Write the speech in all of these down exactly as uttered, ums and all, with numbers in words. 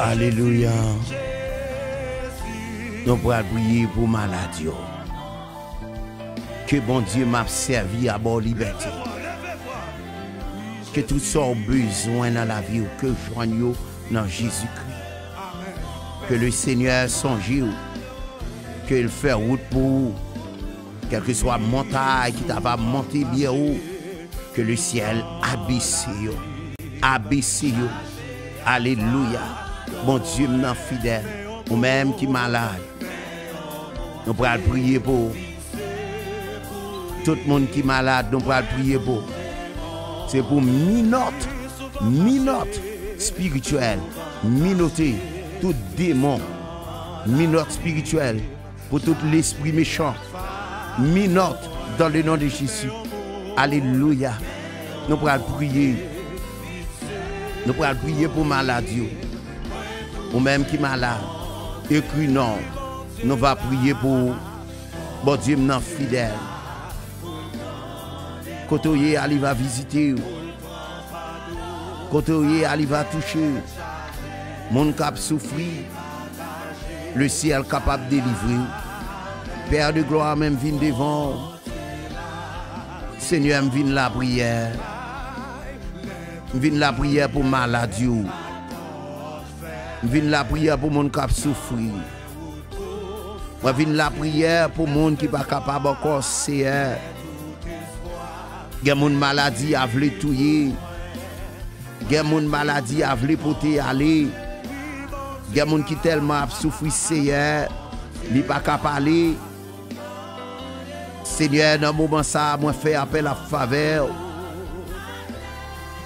Alelouya. Nou pral priye pou malad yo. Ke Bondye m ap sèvi a ba w libète. Ke tout sa w bezwen nan lavi w, ke w jwenn yo nan Jezikri. Ke le Senyè sonje w. Ke l fè wout pou ou. Kèlkeswa montay ki ta va monte byen wo, ke le syèl abese yo. Abese yo. Alelouya. Bondye m nan fidèl. Ou menm ki malad, nou pral priye pou ou. Tout moun ki malad, nou pral priye pou ou. Se pou minòt, minòt espirityèl, minote tout demon, minòt espirityèl, pou tout lespri mechan, minòt, dans le nom de Jésus. Alelouya. Nou pral priye. Nou pral priye pou malad yo. Ou menm ki malad, ekri non. Nou va priye pou ou. Bondye m nan fidèl. Kote w ye a, li va vizite w. Kote w ye a, li va touche w. Moun k ap soufri, le syèl kapab delivre w. Pè de glwa, men m vin devan w. Senyè, m vin lapriyè. M vin lapriyè pou malad yo. M vin lapriyè pou moun k ap soufri. Mwen vin lapriyè pou moun ki pa kapab ankò, Seyè. Gen moun maladi a vle touye. Gen moun maladi a vle pote ale. Gen moun ki tèlman ap soufri, Seyè, li pa ka pale. Senyè, nan moman sa a, mwen fè apèl a favè w.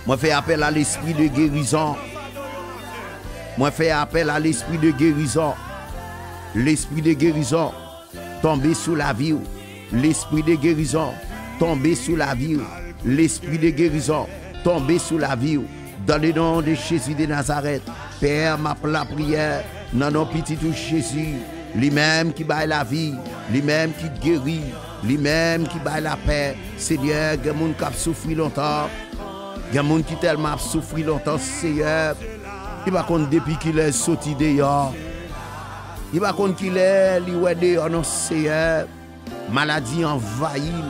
Mwen fè apèl a lespri de gerizon. Mwen fè apèl a lespri de gerizon. Lespri de gerizon, tonbe sou lavi w. Lespri de gerizon, tonbe sou lavi w. Lespri de gerizon, tonbe sou lavi w. Dans le nom de Jésus de Nazareth, Pè, m ap lapriyè nan non pitit ou Jezi, li menm ki bay lavi, li menm ki geri, li menm ki bay lapè. Senyè, gen moun k ap soufri lontan. Gen moun ki tèlman ap soufri lontan, Seyè. Li pa konn depi kilè l soti deyò. Li pa konn kilè li wè deyò non, Seyè. Maladi anvayi l.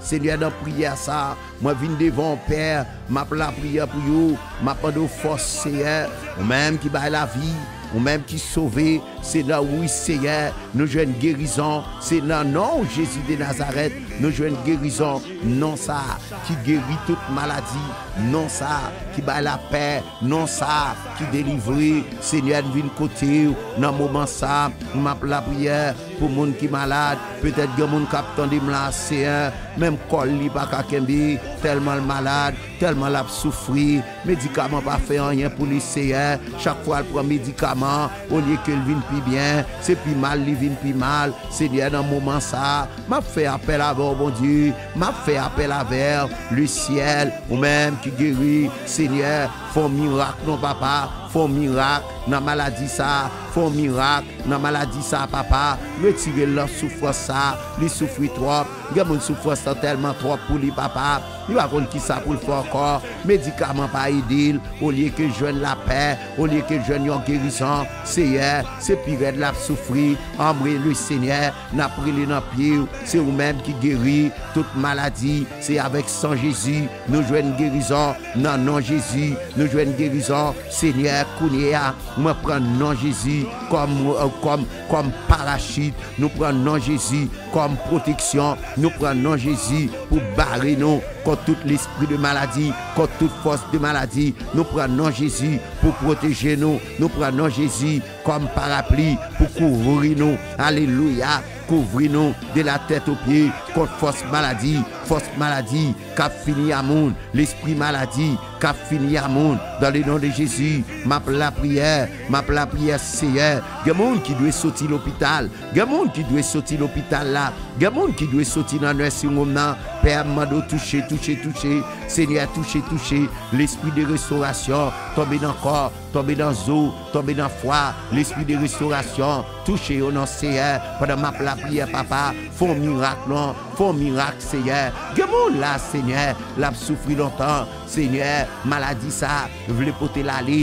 Senyè, nan priyè sa, mwen vin devan w, Pè, m ap lapriyè pou yo, m ap mande w fòs, Seyè, ou menm ki bay lavi, ou menm ki sove, se nan ou, wi, Seyè, nou jwenn gerizon, se nan non w, Jezi de Nazarèt, nou jwenn gerizon, non sa a ki geri tout maladi, non sa a ki bay lapè, non sa a ki delivre, Senyè, n vin kote w nan moman sa a, m ap lapriyè, pou moun ki malad. Petèt gen moun k ap tande m la, Seyè, menm kò l li pa ka kenbe, tèlman l malad, tèlman l ap soufri. Medikaman pa fè anyen pou li, Seyè. Chak fwa l pran medikaman, olye ke l vin pi byen, se pi mal li vin pi mal. Senyè, nan moman sa a, m ap fè apèl avè w, Bondye. M ap fè apèl avè w, lesyèl, ou menm ki geri. Senyè, fè yon mirak non, Papa. Fè yon mirak nan maladi sa a. Fè yon mirak nan maladi sa a, Papa. Retire l nan soufrans sa a. Li soufri twòp. Gen moun soufrans lan tèlman twòp pou li, Papa. Li pa konn kisa pou l fè ankò. Medikaman pa ede l. Olye ke l jwenn lapè, olye ke l jwenn yon gerizon, Seyè, se pi rèd l ap soufri. Anmwe, le Senyè, n ap rele nan pye w. Se ou menm ki geri tout maladi. Se avèk san Jezi nou jwenn gerizon. Nan non Jezi, nou jwenn gerizon. Senyè, kounye a, mwen pran non Jezi kòm, kòm, kòm parachit. Nou pran non Jezi kòm pwoteksyon. Nou pran non Jezi pou bare nou kont tout lespri de maladi, kont tout fòs de maladi. Nou pran non Jezi pou pwoteje nou. Nou pran non Jezi kòm parapli pou kouvri nou. Alelouya. Kouvri nou de la tèt o pye kont fòs maladi, fòs maladi k ap fini a moun, lespri maladi k ap fini a moun. Dans le nom de Jésus, m ap lapriyè, m ap lapriyè, Seyè. Gen moun ki dwe soti lopital. Gen moun ki dwe soti lopital la. Gen moun ki dwe soti nan nursing home nan. Pè, m mande w touche, touche, touche. Senyè, touche, touche. Lespri de restorasyon tonbe nan kò, tonbe nan zo, tonbe nan fwa. Lespri de restorasyon, touche yo non, Seyè. Pandan m ap lapriyè, Papa, fè yon mirak non. Fè yon mirak, Seyè. Gen moun la, Senyè, l ap soufri lontan. Senyè, maladi sa a vle pote l ale.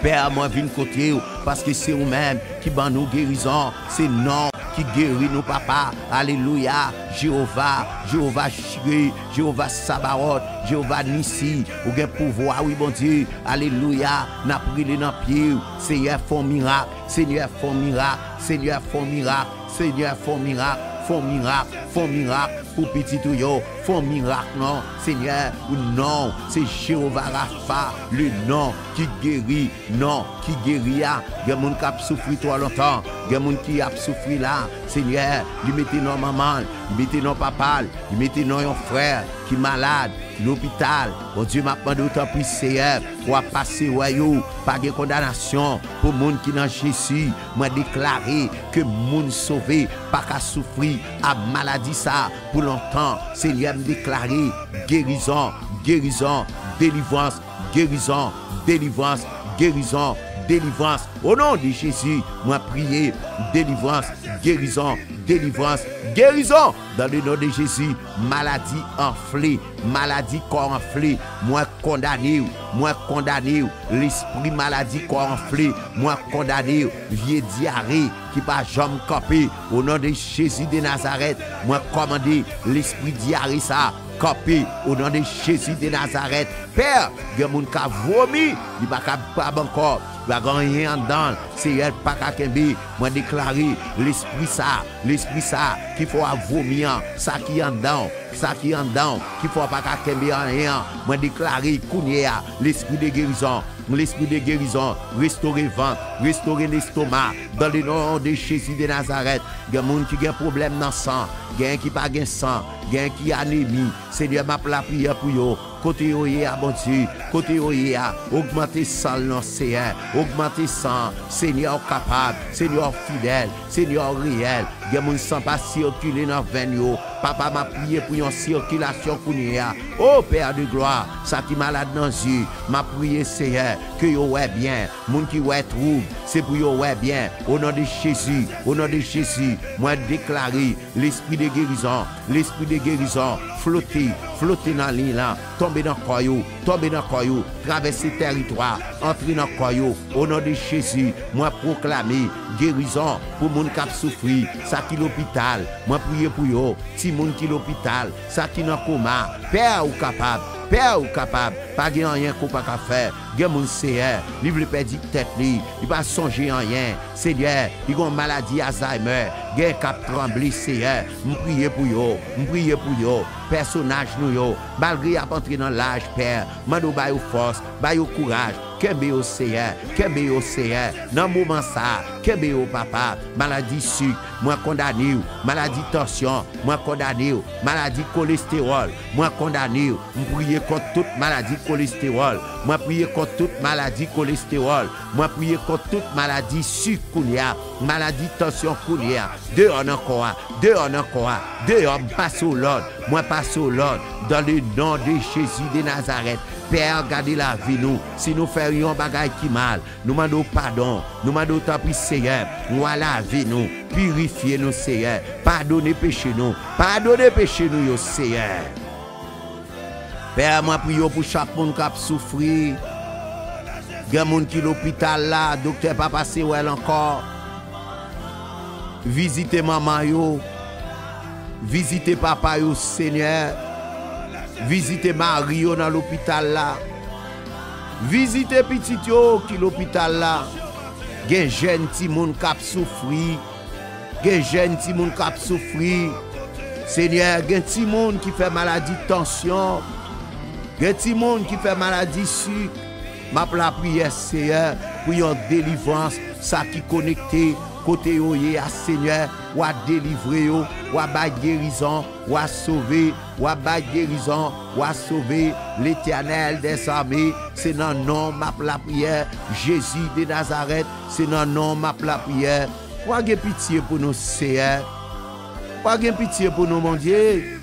Pè, mwen vin kote w, paske se ou menm ki ban nou gerizon. Se non w ki geri nou, Papa. Alelouya. Jewova, Jewova Jire, Jewova Sabawòt, Jewova Nisi. Ou gen pouvwa, wi, Bondye. Alelouya. N ap rele nan pye w. Senyè, fè yon mirak. Senyè, fè yon mirak. Senyè, fè yon mirak. Senyè, fè yon mirak. Fè yon mirak. Fè yon mirak pou pitit ou yo. Fè yon mirak, non. Senyè, ou non, se Jewova Rafa, le non ki geri, non ki geri a. Gen moun k ap soufri twò lontan. Gen moun ki ap soufri la. Senyè, li mete non manman l, li mete non papa l, li mete non yon frè ki malad, ki lopital. Bondye, m ap mande w, tanpri, Seyè, pou w ap pase wè yo. Pa gen kondanasyon pou moun ki nan Jezi. Mwen deklare ke moun sove pa ka soufri a maladi sa pou lontan. Senyè, m deklare gerizon, gerizon, delivrans, gerizon, delivrans, gerizon, delivrans. O non de Jezi, mwen priye delivrans, gerizon, delivrans, gerizon. Dans le nom de Jésus, maladi anfle, maladi kò anfle, mwen kondane w, mwen kondane w. Lespri maladi kò anfle, mwen kondane w. Vye dyare ki pa janm kanpe, o non de Jezi de Nazarèt, mwen kòmande lespri dyare sa kanpe, o non de Jezi de Nazarèt. Pè, gen moun k ap vomi, li pa kapab ankò, pa gen anyen anndan l, Seyè, l pa ka kenbe. Mwen deklare lespri sa, lespri sa ki fè w ap vomi an, sa ki anndan w, sa ki anndan w, ki fè w pa ka kenbe anyen an, mwen deklare kounye a, lespri de gerizon, lespri de gerizon, restore vant, restore lestoma, dans le nom de Jésus de Nazareth. Gen moun ki gen pwoblèm nan san, gen ki pa gen san, gen ki anemi. Senyè, m ap lapriyè pou yo. Kote yo ye a, Bondye, kote yo ye a, ogmante san l non, Seyè, ogmante san. Senyè, w kapab, Senyè, w fidèl, Senyè, w reyèl. Gen moun san pa sikile nan venn yo. Papa, m ap priye pou yon sikilasyon kounye a. O Pè de glwa, sa ki malad nan zye, m ap priye, Seyè, ke yo wè byen. Moun ki wè twoub, se pou yo wè byen. O non de Jezi, o non de Jezi, mwen deklare lespri de gerizon, lespri de gerizon, flote, flote nan liy lan, tonbe nan kò yo, tonbe nan kò yo, travèse tèritwa, antre nan kò yo. O non de Jezi, mwen pwoklame gerizon pou moun k ap soufri, sa ki lopital, mwen priye pou yo, timoun ki lopital, sa ki nan koma. Pè, ou kapab, Pè, ou kapab, pa gen anyen ke w pa ka fè. Gen moun, Seyè, li vle pèdi tèt li, li pa sonje anyen. Senyè, li gen yon maladi Alzheimer, gen k ap tranble, Seyè. M priye pou yo, m priye pou yo. Pèsonaj nou yo, malgre y ap antre nan laj, Pè, mande w ba yo fòs, ba yo kouraj, kenbe yo, Seyè, kenbe yo, Seyè, nan moman sa a, kenbe yo, Papa. Maladi sik, mwen kondane w. Maladi tansyon, mwen kondane w. Maladi kolestewòl, mwen kondane w. M priye kont tout maladi kolestewòl. Mwen priye kont tout maladi kolestewòl. Mwen priye kont tout maladi sik kounye a, maladi tansyon kounye a. Deyò nan kò a, deyò nan kò a, deyò, m pase w lòd. Mwen pase w lòd. Dans le nom de Jésus de Nazareth. Pè, gade lavi nou. Si nou fè yon bagay ki mal, nou mande w padon. Nou mande w, tanpri, Seyè, nwa lavi nou, pirifye nou, Seyè. Padone peche nou. Padone peche nou yo, Seyè. Pè, mwen priye w pou chak moun k ap soufri. Gen moun ki lopital la, doktè pa pase wè l ankò. Vizite manman yo. Vizite papa yo, Senyè. Vizite mari yo nan lopital la. Vizite pitit yo ki lopital la. Gen jèn timoun k ap soufri. Gen jèn timoun k ap soufri. Senyè, gen timoun ki fè maladi tansyon. Gen timoun ki fè maladi sik. M ap lapriyè, Seyè, pou yon delivrans, sa ki konekte kote yo ye a, Senyè, w a delivre yo, w a bay gerizon, w a sove, w a bay gerizon, w a sove. Letènèl dèzame, se nan non w m ap lapriyè, Jezi de Nazarèt, se nan non w m ap lapriyè. W a gen pitye pou nou, Seyè. W a gen pitye pou nou, Bondye.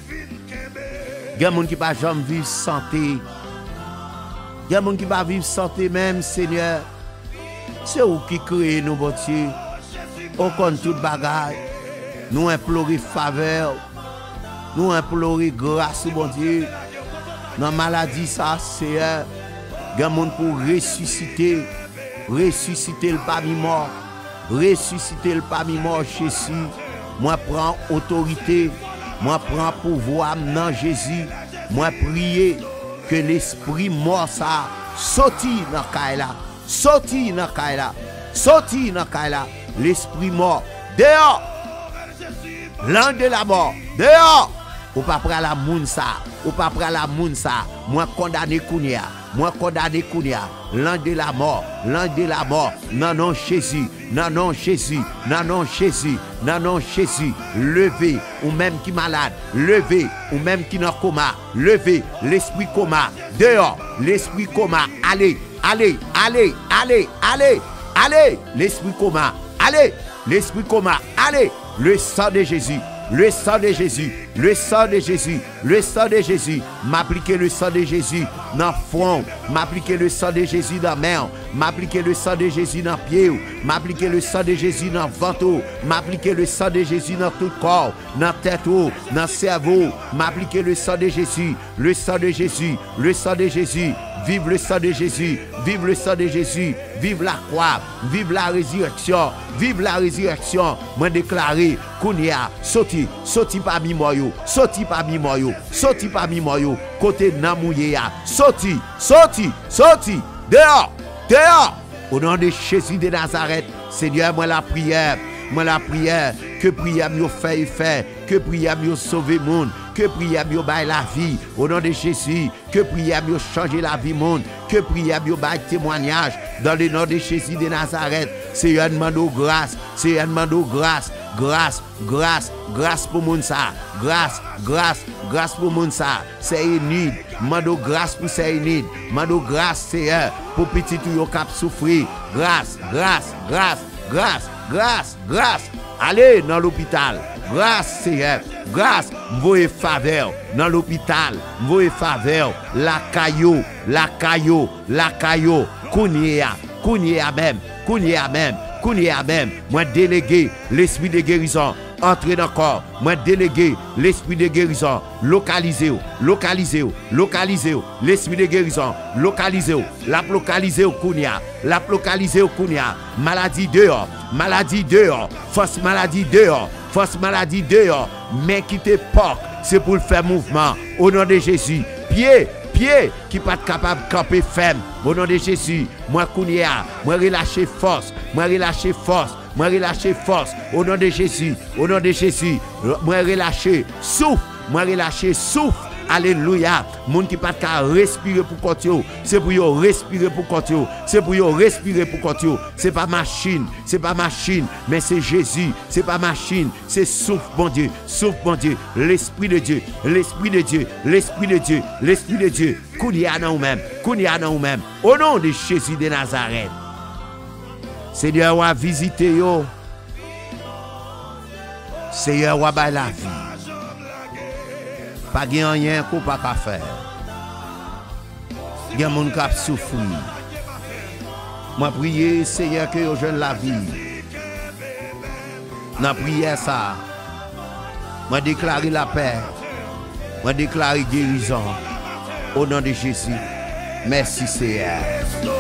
Gen moun ki pa janm viv sante. Gen moun ki pa viv sante menm, Senyè. Se ou ki kreye nou, Bondye. Ou konn tout bagay. Nou enplore favè w. Nou enplore gras ou, Bondye. Nan maladi sa, Seyè, gen moun pou resisite. Resisite l pami mò. Resisite l pami mò, Jezi. Mwen pran otorite. Mwen pran pouvwa m nan Jezi. Mwen priye ke lespri mò sa a soti nan kay la. Soti nan kay la. Soti nan kay la. Lespri mò. Deyò. Lanj de lamò. Deyò. Ou pa pral a moun sa. Ou pa pral a moun sa. Mwen kondane kounye a. Mwen kondane kounye a. Lanj de lamò. Lanj de lamò. Nan non Jezi. Nan non Jezi. Nan non Jezi. Nan non Jezi. Leve. Ou menm ki malad. Leve. Ou menm ki nan koma. Leve. Lespri koma. Deyò. Lespri koma. Ale. Ale, ale, ale, ale, ale. Lespri koma, ale. Lespri koma, ale. Le sang de Jésus, le sang de Jésus, le sang de Jésus, le sang de Jésus. M aplike le sang de Jésus nan fwon w. M aplike le sang de Jésus nan men w. M aplike le sang de Jésus nan pye w. M aplike le sang de Jésus nan vant ou. M aplike le sang de Jésus nan tout kò w, nan tèt ou, nan sèvo w. M aplike le sang de Jésus. Le sang de Jésus, le sang de Jésus, viv le sang de Jésus, viv le sang de Jésus, viv lakwa, viv la résurrection, viv la résurrection. Mwen deklare, kounye a, soti, soti pami mò yo, soti pami mò yo, soti pami mò yo, kote nanm ou ye a, soti, soti, soti, deyò, deyò. O non de Jezi de Nazarèt, Senyè, mwen lapriyè, mwen lapriyè, ke priyè m yo fè efè, ke priyè m yo sove moun, ke priyè m yo bay lavi. O non de Jezi, ke priyè m yo chanje lavi moun, ke priyè m yo bay temwanyaj. Dans le nom de Jésus de Nazareth, Senyè, n mande w gras, Senyè, n mande w gras, gras, gras, gras pou moun sa, gras, gras, gras pou moun sa. Sè Enid, mande w gras pou sè Enid, mande w gras, Senyè, pou pitit ou yo k ap soufri. Gras, gras, gras, gras, gras, gras. Ale nan lopital. Gras, Senyè. Gras, m voye favè w nan lopital. M voye favè w lakay yo, lakay yo, lakay yo. Kounye a, kounye a menm, kounye a menm, kounye a menm. Mwen delege lespri de gerizon antre nan kò. Mwen delege lespri de gerizon lokalize w, lokalize w, lokalize w. Lespri de gerizon lokalize w. L ap lokalize w kounye a. L ap lokalize w kounye a. Maladi deyò. Maladi deyò. Fòs maladi deyò. Fòs maladi deyò. Men ki te pòk, se pou l fè mouvman. O non de Jezi. Pye, pye ki pa t kapab kanpe fèm. O non de Jezi. Mwen kounye a. Mwen relache fòs. Mwen relache fòs. Mwen relache fòs. O non de Jezi. O non de Jezi. Mwen relache souf. Mwen relache souf. Alelouya. Moun ki pa t ka respire pou kont yo, se pou yo respire pou kont yo. Se pou yo respire pou kont yo. Se pa machin. Se pa machin. Men se Jezi. Se pa machin. Se souf Bondye. Souf Bondye. Lespri de Dye. Lespri de Dye. Lespri de Dye. Lespri de Dye. Kounye a nan ou menm. Kounye a nan ou menm. O non de Jezi de Nazarèt. Senyè, w a vizite yo. Senyè, w a bay lavi. Pa gen anyen ke w pa ka fè. Gen moun k ap soufri. Mwen priye, Senyè, ke yo jwenn lavi. Nan priyè sa a, mwen deklare lapè. Mwen deklare gerizon. O non de Jezi. Mèsi, Senyè. Oh,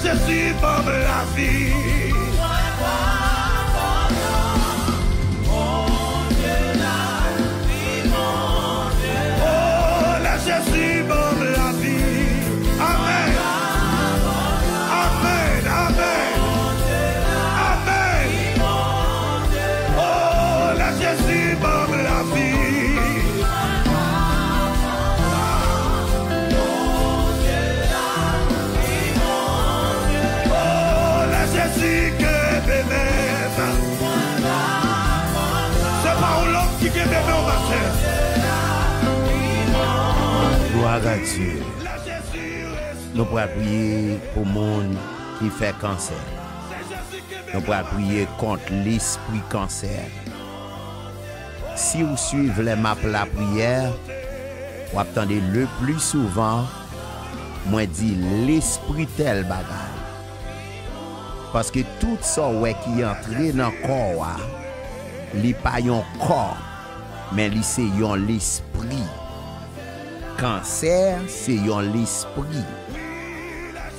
Jezi, ban m lavi. Oh, lè Jezi ban m lavi. Amèn. Amèn, amèn. Amèn. Oh, lè Jezi ban m lavi. Oh, lè Jezi kenbe men m. Se pa yon lòt ki kenbe men w, pastè. Glwa a Dye. Nou pral priye pou moun ki fè kansè. Nou pral priye kont lespri kansè. Si w swiv lè m ap lapriyè, w ap tande le pli souvan, mwen di lespri tèl bagay. Paske tout sa w wè ki antre nan kò w a, li pa yon kò. men li se yon lespri. Kansè se yon lespri.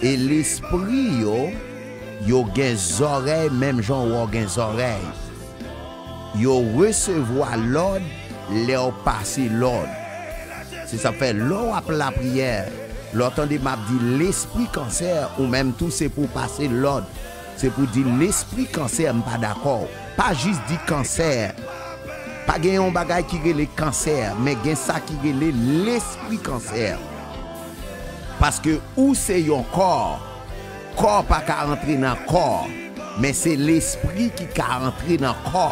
E lespri yo, yo gen zòrèy menm jan w gen zòrèy. Yo resevwa lòd lè w pase lòd. Se sa k fè lè w ap lapriyè, lè w tande m ap di lespri kansè, ou menm tou se pou w pase lòd. Se pou di lespri kansè, m pa dakò. Pa jis di kansè. Pa gen yon bagay ki rele kansè, men gen sa ki rele lespri kansè. Paske ou se yon kò. Kò pa ka antre nan kò, men se lespri ki ka antre nan kò.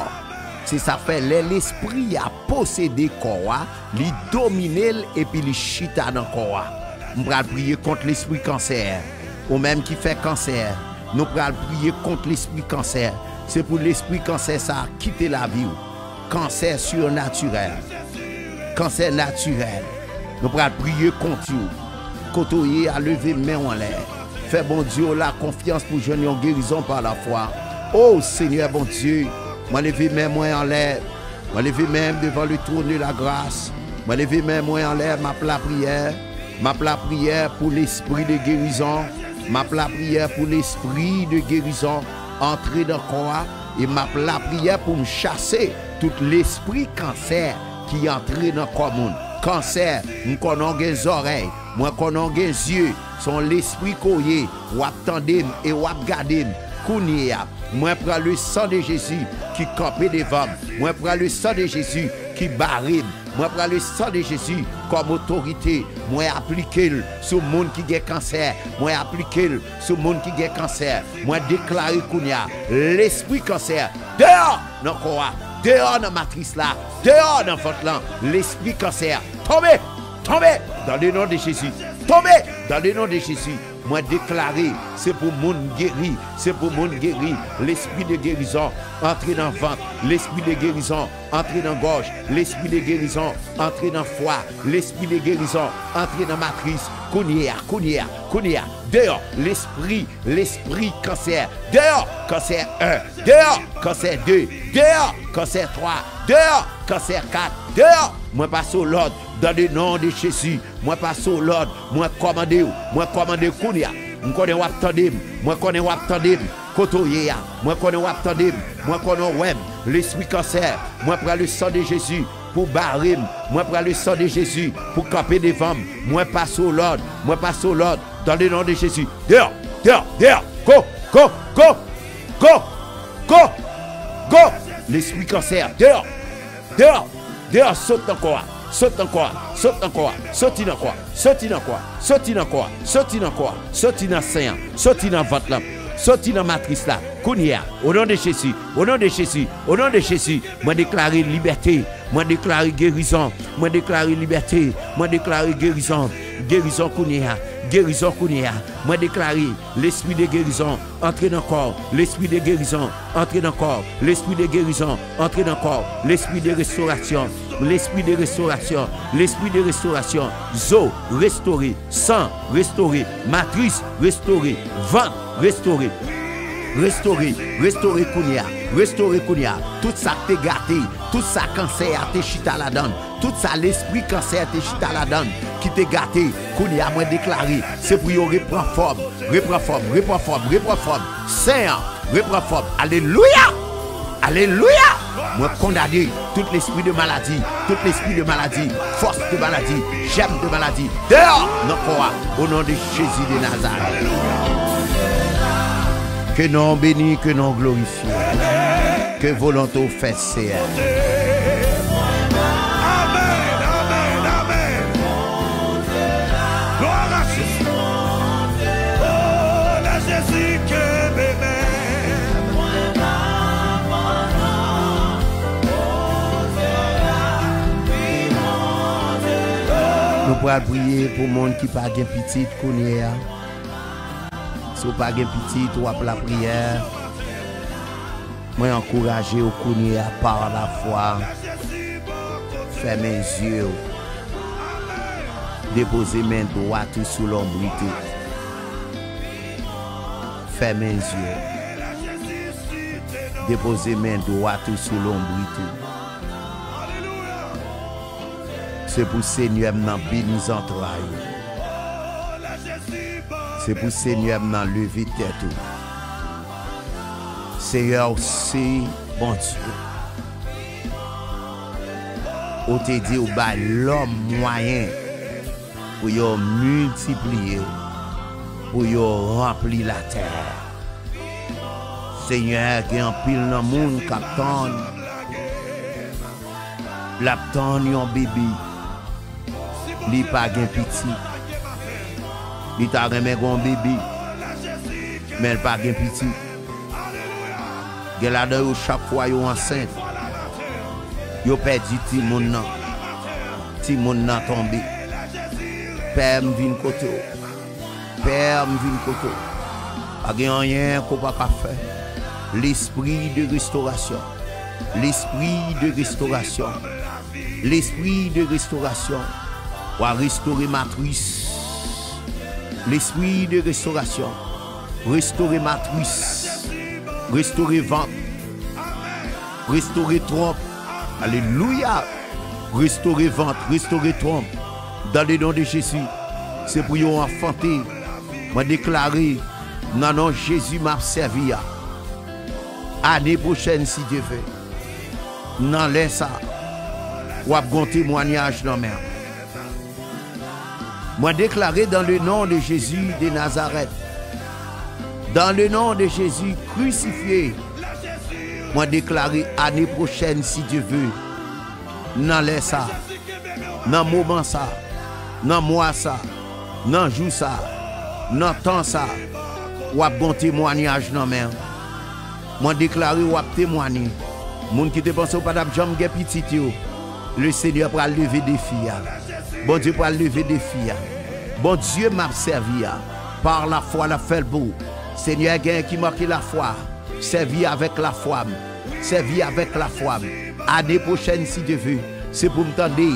Se sa k fè lè lespri a posede kò a, li domine l epi li chita nan kò a. M pral priye kont lespri kansè. Ou menm ki fè kansè, nou pral priye kont lespri kansè. Se pou lespri kansè sa a kite lavi w. Kansè sirnatirèl. Kansè natirèl. Nou pral priye kont yo. Kote w ye a, leve men w anlè. Fè Bondye w la konfyans pou jwenn yon gerizon pa lafwa. O Senyè Bondye, mwen leve men mwen anlè. Mwen leve men m devan le trône de la grâce. Mwen leve men mwen anlè, m ap lapriyè. M ap lapriyè pou lespri de gerizon. M ap lapriyè pou lespri de gerizon antre nan kò a. E m ap lapriyè pou m chase tout lespri kansè ki antre nan kò moun. Kansè, m konnen w gen zòrèy. Mwen konnen w gen zye. Se yon lespri ke w ye. W ap tande m e w ap gade m. Kounye a, mwen pran le san de Jezi ki kanpe devan m. Mwen pran le san de Jezi ki bare m. Mwen pran le san de Jezi kòm otorite. Mwen aplike l sou moun ki gen kansè. Mwen aplike l sou moun ki gen kansè. Mwen deklare kounye a, lespri kansè, deyò nan kò a, deyò nan matris la, deyò nan vant lan. Lespri kansè, tonbe, tonbe, dans le nom de Jésus. Tonbe, dans le nom de Jésus. Mwen deklare, se pou moun geri, se pou moun geri. Lespri de gerizon, antre nan vant. Lespri de gerizon, antre nan gòj. Lespri de gerizon, antre nan fwa. Lespri de gerizon, antre nan matris. Kounye a, kounye a, kounye a. Deyò, lespri, lespri kansè. Deyò, kansè en. Deyò, kansè de. Deyò, kansè twa. Deyò, kansè kat. Deyò, mwen pase w lòd, dans le nom de Jésus. Mwen pase w lòd, mwen kòmande w, mwen kòmande w kounye a. M konnen w ap tande m, mwen konnen w ap tande m. Kote w ye a, mwen konnen w ap tande m, mwen konnen w wè m. Lespri kansè, mwen pran le san de Jezi pou bare m. Mwen pran le san de Jezi pou kanpe devan m. Mwen pase w lòd, mwen pase w lòd, dans le nom de Jésus. Deyò, deyò, deyò, go, go, go, go, go, go. Lespri kansè, deyò. Deyò! Deyò! Sot nan kò a! Sot nan kò a! Sot nan kò a! Soti nan kò a! Soti nan kò a! Soti nan kò a! Soti nan kò a! Soti nan sen an! Soti nan vant lan! Soti nan matris la! Kounye a! O non de Jezi! O non de Jezi! O non de Jezi! Mwen deklare libète! Mwen deklare gerizon! Mwen deklare libète! Mwen deklare gerizon! Gerizon kounye a! Gerizon kounye a! Mwen deklare lespri de gerizon! Antre nan kò w. Lespri de gerizon, antre nan kò w. Lespri de gerizon, antre nan kò w. Lespri de restorasyon, lespri de restorasyon, lespri de restorasyon. Zo, restore. San, restore. Matris, restore. Vant, restore. Restore, restore kounye a. Restore kounye a. Tout sa k te gate, tout sa kansè a te chita ladan l, tout sa lespri kansè te chita ladan l, ki te gate, kounye a mwen deklare, se pou yo repran fòm. Repran fòm, repran fòm, repran fòm. Sen an, repran fòm. Alelouya! Alelouya! Mwen kondane tout lespri de maladi, tout lespri de maladi, fòs de maladi, jèm de maladi. Deyò nan kò a, o non de Jezi de Nazarèt. Ke non w beni, ke non w glorifye. Ke volonte w fèt, Seyè. Amèn, amèn, amèn. Glwa a Jezi. O, la Jezi kenbe men. Nou pral priye pou moun ki pa gen pitit kounye a. Si w pa gen pitit, w ap lapriyè. Mwen ankouraje w kounye a pa lafwa. Fèmen zye w. Depoze men dwat ou sou lonbrit ou. Fèmen zye w. Depoze men dwat ou sou lonbrit ou. Se pou Senyè m nan beni zantray ou. Se pou Senyè m nan leve tèt ou. Seyè, ou se Bondye. Ou te di ou bay lòm mwayen pou yo miltipliye, pou yo ranpli latè. Senyè, gen anpil nan moun k ap tann, l ap tann yon bebe. Li pa gen pitit. Li ta renmen gen yon bebe, men l pa gen pitit. Gen ladan yo, chak fwa yo ansent, yo pèdi timoun nan. Timoun nan tonbe. Pè m, vin kote w. Pè m, vin kote w. Pa gen anyen ke w pa ka fè. Lespri de restorasyon. Lespri de restorasyon. Lespri de restorasyon. W a restore matris. Lespri de restorasyon. Restore matris. Restore vant. Restore twonp. Alelouya. Restore vant. Restore twonp. Dans le nom de Jésus. Se pou yo anfante. Mwen deklare, nan non Jezi m ap sèvi a, ane pwochèn, si Dye vle, nan lè sa, w ap gon temwanyaj nan men m. Mwen deklare, dans le nom de Jésus de Nazareth, dans le nom de Jésus crucifié, mwen deklare, ane pwochèn, si Dye vle, nan lè sa, nan moman sa, nan mwa sa, nan jou sa, nan tan sa, w ap gon temwanyaj nan men w. Mwen deklare w ap temwanye. Moun ki te panse w pa t ap janm gen pitit yo, le Senyè pral leve defi a. Bondye pral leve defi a. Bondye m ap sèvi a, par la foi, l ap fè l pou ou. Senyè, gen ki manke lafwa, sèvi avèk lafwa m. Sèvi avèk lafwa m. Ane pwochèn, si Dye vle, se pou m tande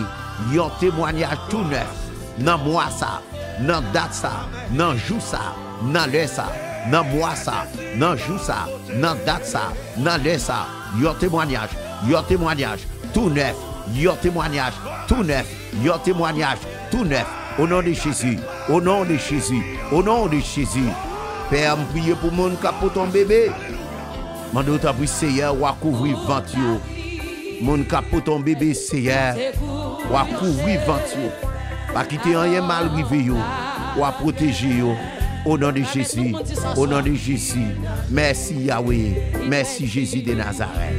yon temwanyaj tou nèf nan mwa sa, nan dat sa, nan jou sa, nan lè sa, nan mwa sa, nan jou sa, nan dat sa, nan lè sa. Yon temwanyaj, yon temwanyaj tou nèf, yon temwanyaj tou nèf, yon temwanyaj tou nèf. O non de Jezi, o non de Jezi, o non de Jezi. Pè, m priye pou moun k ap pote yon bebe. Mande w tanpri, Seyè, w a kouvri vant yo. Moun k ap pote yon bebe, Seyè, w a kouvri vant yo. Pa kite anyen mal rive yo. W a pwoteje yo. O non de Jezi. O non de Jezi. Mèsi, Yahweh. Mèsi, Jezi de Nazarèt.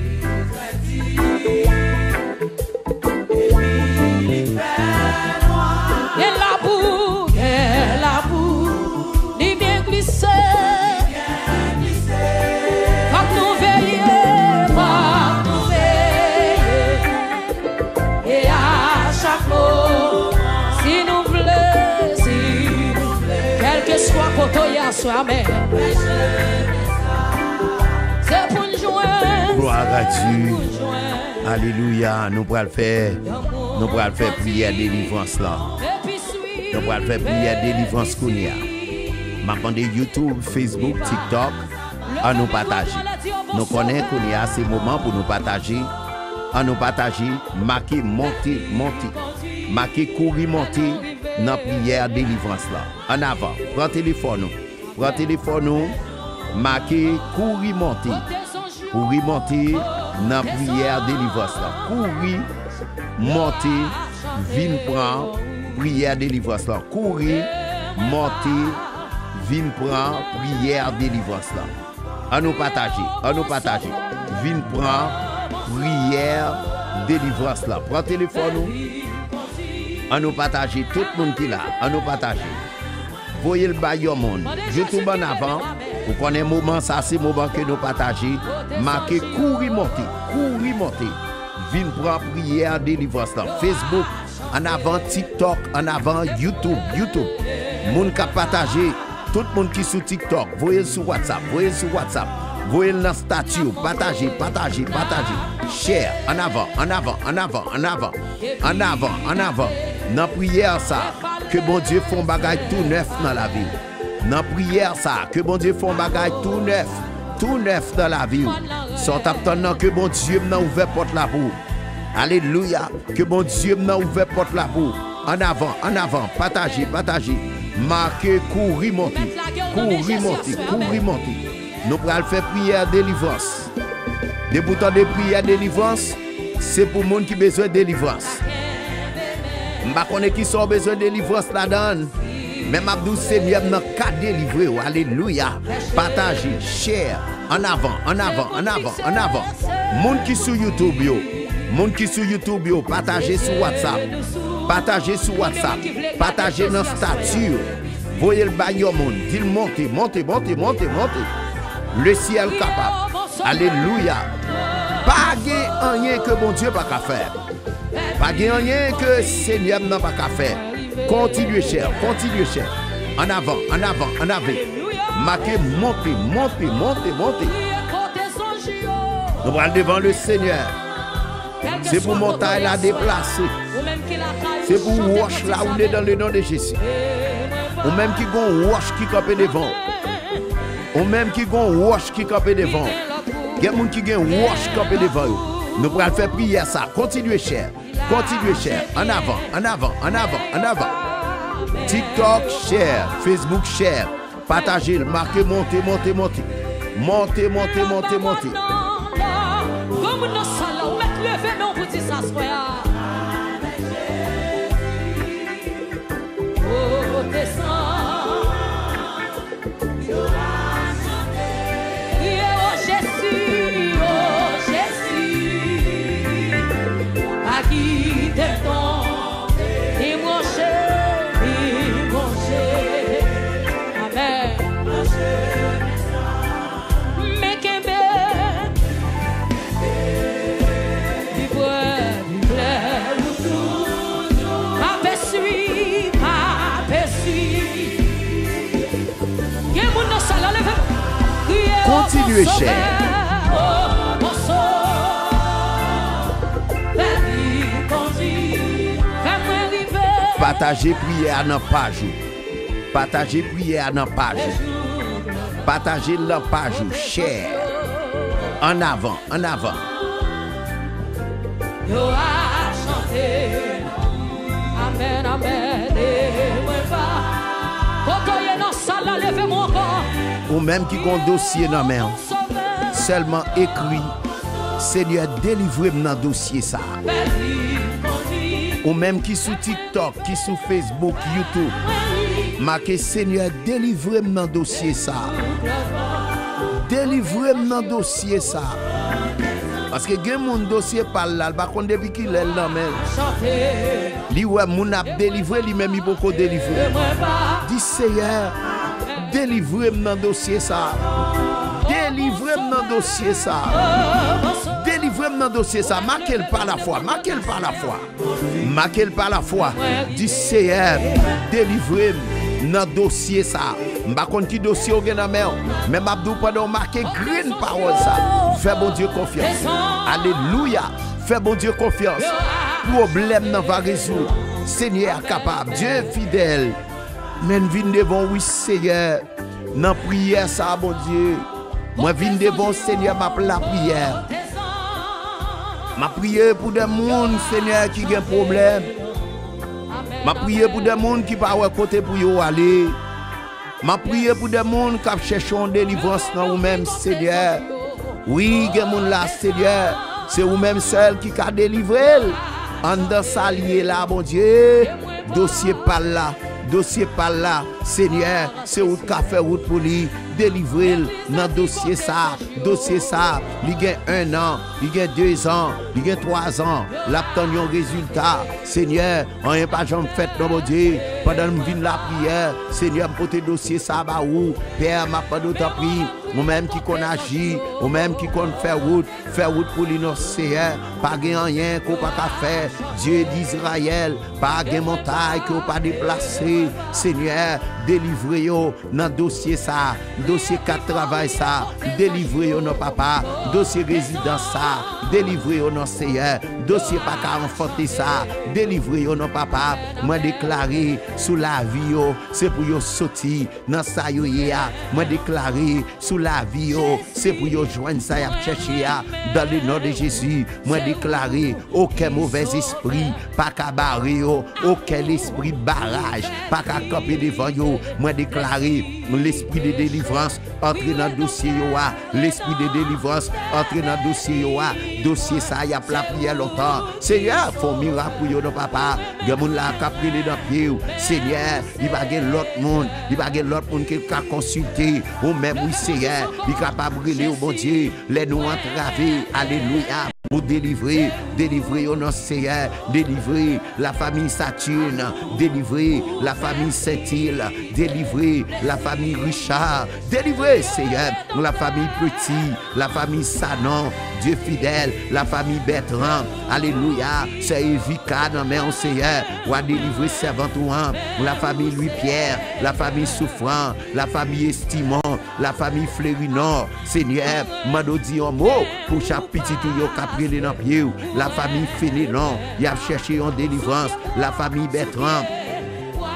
Gen labou, gen labou, li byen glise. Fòk nou veye, fòk nou veye. E a chak moman, si nou vle, si nou vle, kèlkeswa kote w ye aswè, amèn. Se pou n jwenn, Gloire à Dieu. Alelouya, nou pral fè, nou pral fè priyè delivrans lan. Nou pral fè priyè delivrans kounye a. M ap mande YouTube, Facebook, TikTok, ann nou pataje. Nou konnen kounye a se moman pou nou pataje. Ann nou pataje, make monte, monte. Make kouri monte nan priyè delivrans lan. Ann avan, pran telefòn ou. Pran telefòn ou, make kouri monte. Kouri monte nan priyè delivrans lan. Kouri monte, vin pran priyè delivrans lan. Kouri monte, vin pran priyè delivrans lan. Ann nou pataje, ann nou pataje. Vin pran priyè delivrans lan. Pran telefòn ou. Ann nou pataje, tout moun ki la. Ann nou pataje. Voye l bay yon moun. YouTube ann avan. Ou konnen moman sa se moman ke nou pataje. Make kouri monte, kouri monte. Vin pran priyè delivrans lan. Facebook, ann avan. TikTok, ann avan. YouTube, YouTube. Moun k ap pataje, tout moun ki sou TikTok, voye l sou WhatsApp, voye l sou WhatsApp. Voye l nan stati w, pataje, pataje, pataje. Share, ann avan, ann avan, ann avan, ann avan. Ann avan, ann avan. Nan priyè sa, ke Bondye fè yon bagay tou nèf nan lavi w. Nan priyè sa, ke Bondye fè yon bagay tou nèf, tou nèf nan lavi w. Sa w t ap tann nan, ke Bondye m nan ouvè pòt la pou ou. Alelouya. Ke Bondye m nan ouvè pòt la pou ou. Ann avan, ann avan, pataje, pataje. Make, kouri monte, kouri monte, kouri monte. Nou pral fè priyè delivrans. Depi w tande priyè delivrans, se pou moun ki bezwen delivrans. M pa konnen kisa w bezwen delivrans ladan l, men m ap di w, Senyè m nan ka delivre w. Alelouya. Pataje, share. Ann avan, ann avan, ann avan, ann avan. Moun ki sou YouTube yo, moun ki sou YouTube yo, pataje sou WhatsApp. Pataje sou WhatsApp. Pataje nan stati yo. Voye l bay yon moun. Di l monte, monte, monte, monte, monte. Le syèl kapab. Alelouya. Pa gen anyen ke Bondye pa ka fè. Pa gen anyen ke Senyè m nan pa ka fè. Kontinye share, kontinye share. Ann avan, ann avan, ann avan. Make monte, monte, monte, monte. Nou pral devan le Senyè. Se pou montay la deplase. Se pou wòch la woule dans le nom de Jésus. Ou menm ki gon wòch ki kanpe devan w. Ou menm ki gon wòch ki kanpe devan w. Gen moun ki gen wòch kanpe devan yo. Nou pral fè priyè sa. Kontinye share. Kontinye share. Ann avan, ann avan, ann avan, ann avan. TikTok share, Facebook share. Pataje l, make monte, monte, monte. Monte, monte, monte, monte. Gwo moun nan sal la, ou mèt leve men w pou di sa swè a. Oh, desann. Priye, o Jezi, o Jezi, pa kite m tonbe, debranche, debranche. Amèn. Men kenbe. Pi pre, pi pre, ou toujou. Pa pèswi, pa pèswi. Gen moun nan sal la, leve. Kriye, o Kontinye share. Sovè, o Sovè. Fè li kondi, fè mwen rive. Pataje priyè a nan paj ou. Pataje priyè a nan paj ou. Pataje l nan paj ou. Share. Ann avan, ann avan. Yo ap chante. Amèn, amèn. E mwen pa. Kote w ye nan sal la, leve men w ankò. Ou menm ki gon dosye nan men w, sèlman ekri, Senyè, delivre m nan dosye sa a. Ou menm ki sou TikTok, ki sou Facebook, YouTube, make, Senyè, delivre m nan dosye sa a. Delivre m nan dosye sa a. Paske gen moun dosye pa l la, l pa konn depi kilè l nan men l. Li wè moun ap delivre, li menm li poko delivre. Di, Seyè, delivre m nan dosye sa a. Delivre m nan dosye sa a. Delivre m nan dosye sa a. Make l pa lafwa, make l pa lafwa. Make l pa lafwa. Di, Seyè, delivre m nan dosye sa a. M pa konn ki dosye w gen nan men w, men m ap di w pandan w make grenn pawòl sa a, fè Bondye konfyans. Alelouya! Fè Bondye konfyans. Pwoblèm nan va rezoud. Senyè a kapab. Dye fidèl. Men n vin devan w, wi, Seyè. Nan priyè sa a, Bondye, mwen vin devan w, Senyè, m ap lapriyè. M ap priye pou de moun, Senyè, ki gen pwoblèm. M ap priye pou de moun ki pa wè kote pou yo ale. M ap priye pou de moun k ap chèche yon delivrans nan ou menm, Senyè. Wi, gen moun la, Senyè, se ou menm sèl ki ka delivre l. Anndan sa l ye la, Bondye, dosye pa l la, dosye pa l la, Senyè, se ou k ka fè wout pou li. Delivre l nan dosye sa, dosye sa. Li gen en an, li gen de zan, li gen twa zan, l ap tann yon rezilta. Senyè, anyen pa janm fèt non, Bondye. Pandan m vin lapriyè, Senyè, m pote dosye sa ba ou. Pè, m ap mande w tanpri, ou menm ki konn aji, ou menm ki konn fè wout, fè wout pou li non, Seyè. Pa gen anyen ke w pa ka fè, Dye d Izrayèl. Pa gen montay ke w pa deplase. Senyè, delivre yo nan dosye sa, dosye kat travay sa, delivre yo non, Papa. Dosye rezidans sa, delivre yo non, Seyè. Dosye pa ka anfante sa, delivre yo non, Papa. Mwen deklare sou lavi yo, se pou yo soti nan sa yo ye a. Mwen deklare sou lavi yo, se pou yo jwenn sa y ap chèche a. Dans le nom de Jésus, mwen deklare, okenn movèz espri pa ka bare yo, okenn lespri baraj pa ka kanpe devan yo. Mwen deklare, lespri de delivrans antre nan dosye yo a, lespri de delivrans antre nan dosye yo a. Dosye sa y ap lapriyè lontan. Senyè, fè yon mirak pou yo non papa. Gen moun la k ap rele nan pye w. Senyè, li pa gen lòt moun, li pa gen lòt moun ke l ka konsilte. Ou menm, wi, Senyè, li kapab rele w, Bondye, lè nou antrave. Alelouya. Ou delivre, delivre yo non, Senyè, delivre lafanmi Saturne, delivre lafanmi Sentil, delivre lafanmi Richard, delivre, Senyè, lafanmi Petit, lafanmi Sanon, Dye fidèl, lafanmi Bètran, alelouya, sè Evika nan men w, Senyè, w a delivre sèvant ou an, lafanmi Louis Pierre, lafanmi Soufran, lafanmi Estimon, lafanmi Flerinon, Senyè, mande w di yon mo pou chak pitit ou yo k ap rele nan pye w, lafanmi Fenelon, y ap chèche yon delivrans, lafanmi Bètran,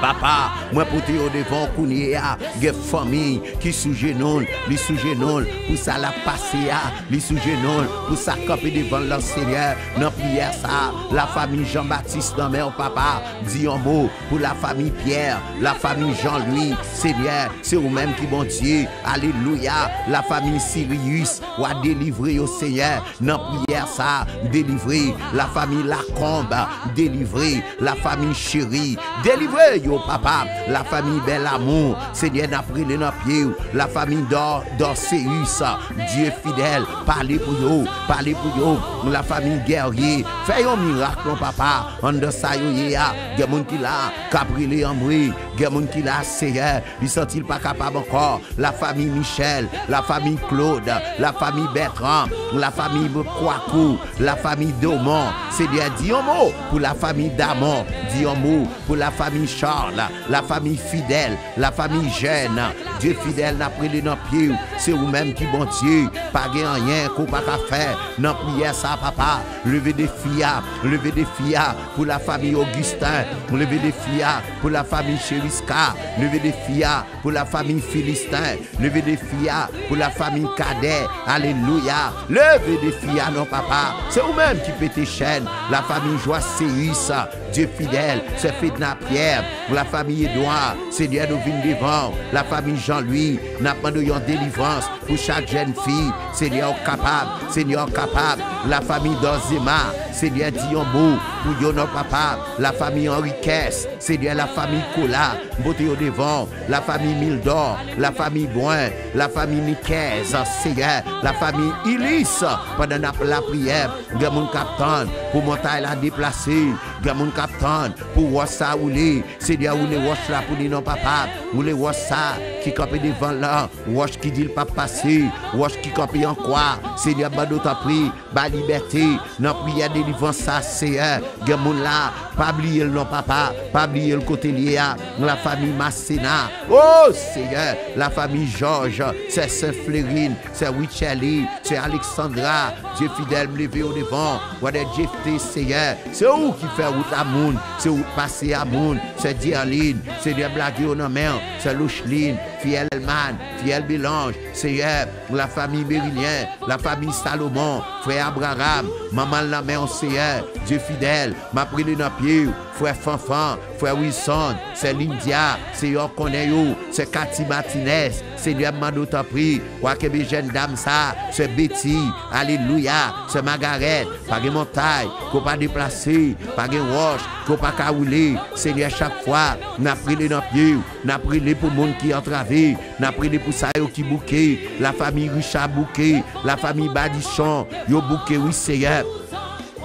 Papa, mwen pote yo devan w kounye a. Gen fanmi ki sou jenou l, li sou jenou l pou sa l ap pase a, li sou jenou l pou sa k kanpe devan l lan, Senyè. Nan priyè sa a, lafanmi Jean Baptiste nan men w, Papa, di yon mo pou lafanmi Pierre, lafanmi Jean Louis, Senyè, se ou menm ki Bondye. Alelouya, lafanmi Sirius, w a delivre yo, Senyè. Nan priyè sa a, delivre lafanmi Lacombe, delivre lafanmi Chéry, delivre yo, Papa, lafanmi Bèlamou, Senyè, n ap rele nan pye w, lafanmi Dor-, Dorceus, Dye fidèl, pale pou yo, pale pou yo, lafanmi Guerrier, fè yon mirak non, Papa, anndan sa yo ye a, gen moun ki la, k ap rele anmwe, gen moun ki la, Senyè, li santi l pa kapab ankò, lafanmi Michel, lafanmi Claude, lafanmi Bètran, lafanmi Kwakou, lafanmi Domon. Senyè, di yon mo pou lafanmi Damon, di yon mo pou lafanmi Charles, lafanmi Fidèl, lafanmi Jèn. Dye fidèl, n ap rele nan pye w, se ou menm ki Bondye, pa gen anyen ke w pa ka fè. Nan priyè sa, Papa, leve defi a, leve defi a pou lafanmi Augustin, leve defi a pou lafanmi Cheriska, leve defi a pou lafanmi Filistin, leve defi a pou lafanmi Kadè. Alelouya. Leve defi a non, Papa. Se ou menm ki pete chèn. Lafanmi Joaseus, Dye fidèl, sè Fedna Pierre, lafanmi Edouard, Senyè, nou vin devan w. Lafanmi Jean Louis, n ap mande w yon delivrans pou chak jèn fi. Senyè, w kapab. Senyè, w kapab. Lafanmi Dozema, Senyè, di yon mo pou yo non, Papa. Lafanmi Henriquez, Senyè, lafanmi Kola, m pote yo devan w. Lafanmi Mildor, lafanmi Brun, lafanmi Niquez, Senyè, lafanmi Ilis. Pandan n ap lapriyè, gen moun k ap tann pou montay la deplase, gen moun k ap tann pou wòch sa woule. Senyè, woule wòch la pou li non, Papa. Woule wòch sa ki kanpe devan l lan, wòch ki di l p ap pase, wòch ki kanpe an kwa. Senyè, ban nou tanpri, ba libète nan priyè delivrans sa, Senyè. Gen moun la, pa bliye l non, Papa, pa bliye l kote l ye a. Lafanmi Masena, o Senyè, lafanmi Jòj, sè Sen Flerin, sè Wichèli, sè Alexandra, Dye fidèl, m leve yo devan w, Wadè Jefte, Senyè. Se ou ki fè wout a moun, se ou k pase a moun, sè Dyerlin, Senyè, m lage yo nan men w, sè Louchlin, fiyèl Elman, fiyèl Belanj, Senyè, lafanmi Merilyen, lafanmi Salomon, frè Abraram, manman l nan men w, Senyè, Dye fidèl, m ap rele nan pye w, frè Fanfan, frè Wilson, sè Lindia, Senyè, w konnen yo, sè Cathy Martinez, Senyè, m mande w tanpri, w a kenbe jèn dam sa, sè Betty, alelouya, sè Magarèt, pa gen montay ke w pa deplase, pa gen wòch ke w pa ka woule, Senyè, chak fwa n ap rele nan pye w, n ap rele pou moun ki antrave, n ap rele pou sa yo ki bouke, lafanmi Richard bouke, lafanmi Badichon, yo bouke, wi, Senyè.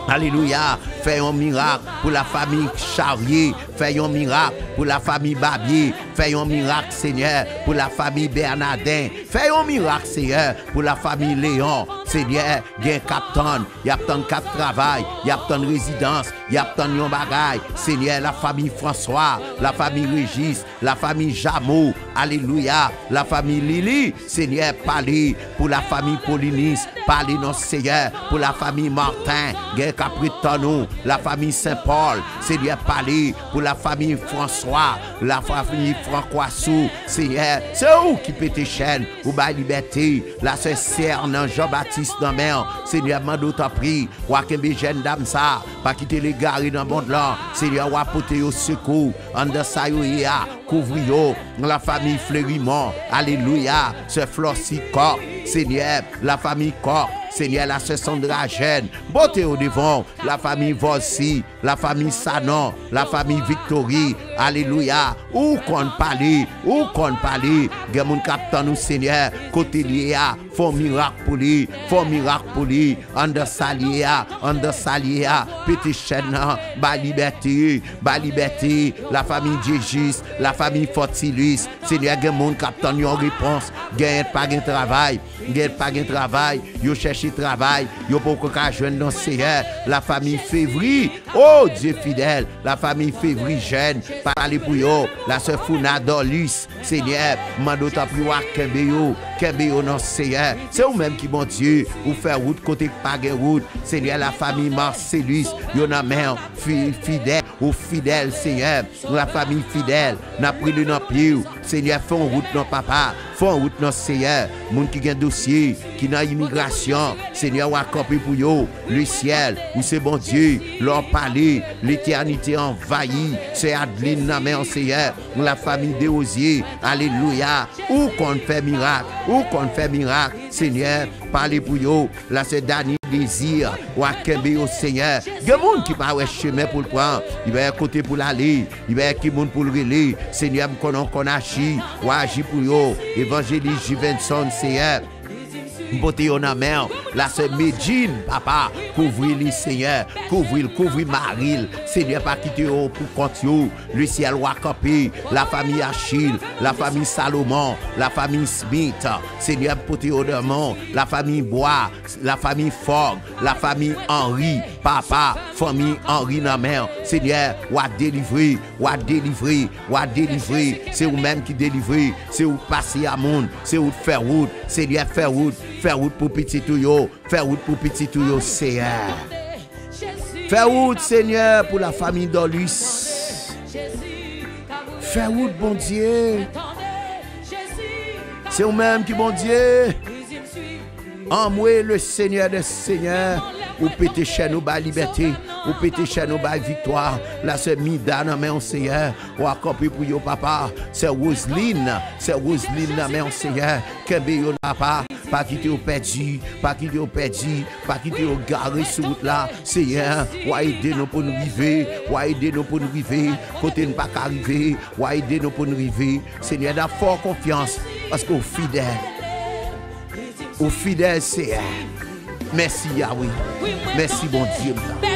Alelouya, fè yon mirak pou lafanmi Charye, fè yon mirak pou lafanmi Babye, fè yon mirak, Senyè, pou lafanmi Bènaden, fè yon mirak, Senyè, pou lafanmi Leyon, Senyè, gen k ap tann, y ap tann kat travay, y ap tann rezidans, y ap tann yon bagay, Senyè, lafanmi Franswa, lafanmi Rejis, lafanmi Jamo, alelouya, lafanmi Lili, Senyè, pale pou lafanmi Polinis, pale non, Senyè, pou lafanmi Marten, gen k ap ret tann ou, lafanmi Sen Pòl, Senyè, pale pou lafanmi Franswa, lafanmi Frankwasou, Senyè, se ou ki pete chèn, ou bay libète, lasè Sè nan Jan Batis nan men w, Senyè, mande w tanpri, w a kenbe jèn dam sa, pa kite l egare nan mond lan, Senyè, w a pote yo sekou, anndan sa yo ye a, kouvri yo, lafanmi Flerimon, alelouya, Sè Flòsi Kòk, Senyè, lafanmi Kòk, Senyè, lasè Sandra Jèn, pote yo devan w, lafanmi Vòlsi, lafanmi Sanon, lafanmi Viktori, alelouya, ou konn pale, ou konn pale, gen moun k ap tann ou, Senyè, kote l ye a, fè yon mirak pou li, fè yon mirak pou li, anndan sa l ye a, anndan sa l ye a, pete chèn nan, bay libète, bay libète, lafanmi Djejis, lafanmi Fòtilis, Senyè, gen moun k ap tann yon repons, genyen pa gen travay, genyen pa gen travay, yo chèche travay, yo poko ka jwenn non Senyè, lafanmi Fevri, o Dye fidèl, lafanmi Fevri Jèn, pale pou yo, lasè Founa Dòlis, Senyè, mande w tanpri w a kenbe yo, kenbe yo non Senyè, se ou menm ki Bondye, ou fè wout kote k pa gen wout, Senyè, lafanmi Marcelus, yo nan men w, fi-, fidèl, ou fidèl, Senyè, lafanmi fidèl, n ap rele nan pye w, Senyè, fè yon wout non papa, fè yon wout non Senyè, moun ki gen dosye, ki nan imigrasyon, Senyè, w a kanpe pou yo, lesyèl, ou se Bondye, lè w pale, letènite anvayi, sè Adeline nan men w, Senyè, lafanmi Dewozye, alelouya, ou konn fè mirak, ou konn fè mirak, Senyè, pale pou yo, lasè Dani Dezi, w a kenbe yo, Senyè. Gen moun ki pa wè chemen pou l pran, li pa wè kote pou l ale, li pa wè ki moun pou l rele. Senyè, m konnen w konn aji, w a aji pou yo. Evanjelis Jivenson, Senyè, m pote yo nan men w. Lasè Medjin, papa, kouvri li, Senyè. Kouvri l, kouvri mari l. Senyè, pa kite yo pou kont yo. Lesyèl, w a kanpe. Lafanmi Achil, lafanmi Salomon, lafanmi Smith. Senyè, m pote yo nan men w. Lafanmi Bwa, lafanmi Fòg, lafanmi Anri, papa, fanmi Anri nan men w. Senyè, w a delivre, w a delivre, w a delivre. Se ou menm ki delivre, se ou pase a moun, se ou k fè wout. Senyè, fè wout, fè wout pou pitit ou yo, fè wout pou pitit ou yo, Senyè. Fè wout, Senyè, pou lafanmi Dòlis. Fè wout, Bondye. Se ou menm ki Bondye. Anmwe le Senyè dè senyè. Ou pete chèn, ou bay libète. Ou pete chèn, ou bay viktwa. Lasè Mida nan men w, Senyè. W a kanpe pou yo, papa. Sè Roseline, sè Roseline nan men w, Senyè. Kenbe yo, papa. Pa kite yo pèdi. Pa kite yo pèdi. Pa kite yo gare sou wout la. Senyè, w a ede nou pou n rive. W a ede nou pou n rive kote n pa ka rive. W a ede nou pou n rive. Senyè, n ap fè w konfyans, paske w fidèl. Ou fidèl, Senyè. Mèsi, Yawe. Mèsi, Bondye m nan.